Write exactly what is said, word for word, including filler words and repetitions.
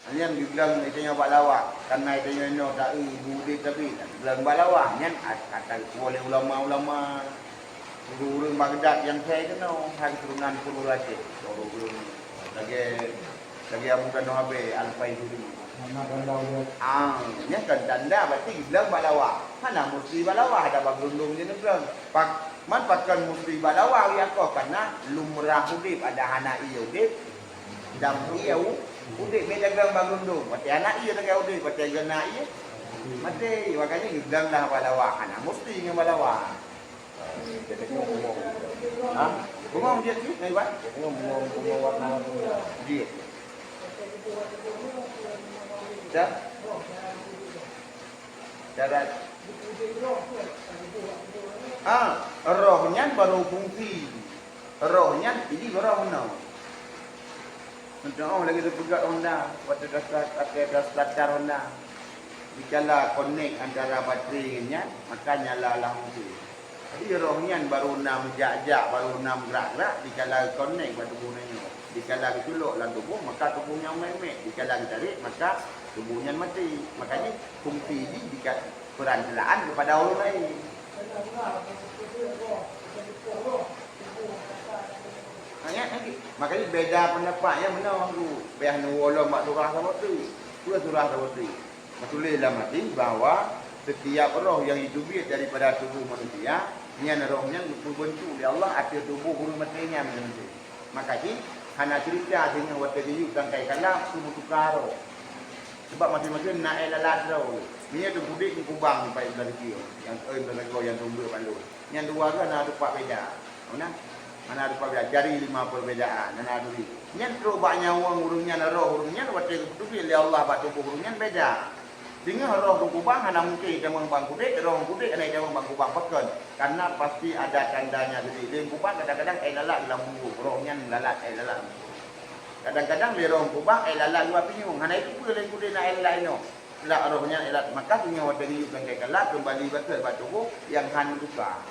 Nyan geugleng geutanyoe bak lawah, karena geutanyoe inoe taeu bu udeb tabi, geugleng bak lawah. Nyan ata geutuwoe lé ulama-ulama, ureuëng-ureuëng Baghdad nyang khe keunoe, hai keuturonan Purul Aceh, ureuëng-ureuëng lagèe, lagèe Abu Ganoh Abee Al-Faihuri. Ah, nyan kan tanda berarti geugleng bak lawah. Hana musti bak lawah, ada bak geurundong je neugleng. Pak, man pakon musti bak lawah, ya koh, karena lumrah udeb ada hana ié udeb. Dan ié u-, udeb beda ngon bak geurundong. Watèe hana ié teuka udeb, watèe geuna ié maté. Makanya geugleng lah bak lawah. Hana musti ngon bak lawah. Ha? Bungong jeuet cit, Naiwan? Bungong, bungong, bungong warna. Jeuet. Dah? Darat. Ah, roh nyan baru fungsi. Roh nyan jadi roh nyoe. Contoh lagi teupeugah honda, watèe dasar, watèe dasar honda. Dikala konek antara baterai ngon nyan, maka nyala lah fungsi. Jadi roh nyan baru na meujak-jak, baru na meugerak-gerak, dikala konek bak tuboh nyoe. Dikala geuculok lam tuboh, maka tuboh nyan meumet. Dikala geutarek, maka tuboh nyan maté. Makanya fungsi jih dika-, peran ceulaan kepada orang lain. Ingat lagi. Makanya beda pendapat nyang meunoe tu. Payah neuwoe lom bak surah saboh tu. Peue surah saboh tu? Meutuléh lam hadis bahwa setiap roh nyang jiteubiet daripada tuboh manusia, nyan roh nyan geupeubeuntuk lé Allah ateueh tuboh ureuëng maté nyan manusia. Maka jih hana cerita singoh watèe geuyue tangkai kalab su meutuka roh. Sebab maté-maté na éh lalat droe. Meunyoe teungku udeb meukubang sampai blah dikeue, nyang, eh, blah lagoe nyang tumbeuek bandum. Nyang dua tu hana teumpat beda. Mana? Hana teumpat beda. Jari lima perbedaan, hana duri. Nyan trok bak nyawöng ureuëng nyan, roh ureuëng nyan, watèe geupeutubiet lé Allah bak tuboh ureuëng nyan beda. Singoh roh teungku kubang hana mungken jitamong bak teungku udeb, roh teungku udeb hana jitamong bak teungku kubang. Pakon? Karena pasti ada tandanya sendiri. Lé teungku kubang kadang-kadang éh lalat lam bumbong, roh nyan lalat, éh lalat. Kadang-kadang lé roh teungku kubang éh lalat luwa pinyueng, hana jiteupeue lé teungku udeb na éh lalat inoe. Lak roh nyan éh lalat, maka singoh watèe geuyue tangkai kalab keumbali bacut bak tuboh nyang han meutuka.